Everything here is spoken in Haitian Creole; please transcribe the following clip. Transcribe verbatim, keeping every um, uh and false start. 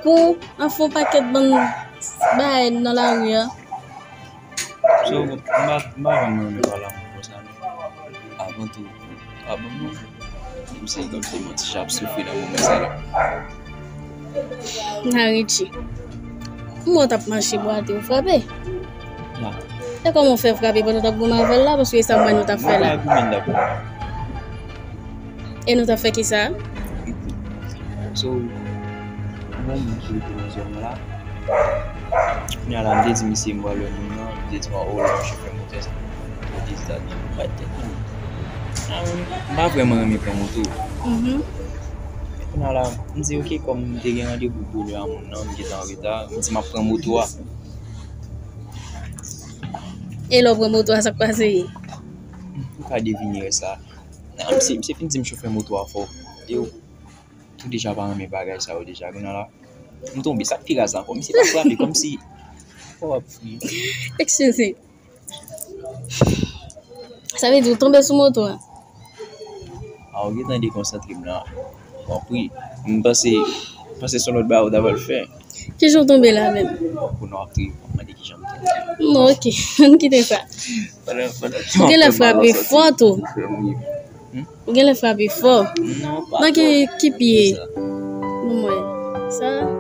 kou, an fè yon pakèt bann bagay nan lari a. So, m pa, m pa janm renmen pale anmou konsa, non. Avan tou, pa ban m non. M se kòmsi m ti jan ap soufri nan moman sa la. Nan Richie. M wè w t ap mache bwate, ou frape. E kòman w fè frape pandan w t ap goumen avè l la? Paske e sa m wè nou t ap fè la. E nou t ap fè ki sa? So, yon moun ki rete nan zòn la. Kounye a la, m te di misye m pral wè moun nan, li te di m, "Oh, lè yon chofè motò sa." Li te di sa, li bay tèt mwen. Ah, m pa vrèman renmen pran moto. Mhm. Kounye a la, m di, "Ok, kòm m te gen randevou bonè a moun nan, m gentan an reta, m di m ap pran moto a." E lè w pran moto a, sa k pase? Ou ka devine sa. Ah, misye, misye fin di m chofè moto a fò. E ou, ou deja pa renmen bagay sa yo deja. Kounye a la, m tonbe, sa k pi raz la ankò, misye pa frape kòmsi. Fò w ap fri. Excuse. Sa vle di ou tonbe sou moto a? A, ou gentan dekonsantre m la. Konpri. M panse, panse se yon lòt bagay ou ta pral fè. Kijan w tonbe la menm? Pou nou ap tripe, w ap mande kijan m tonbe. Non, ok. Ann kite sa. Pandan, pandan Ou genlè frape fò tou. Ou genlè frape fò. Non, pa fò. Nan ki, ki pye? Sa. Bon, mwen. Sa?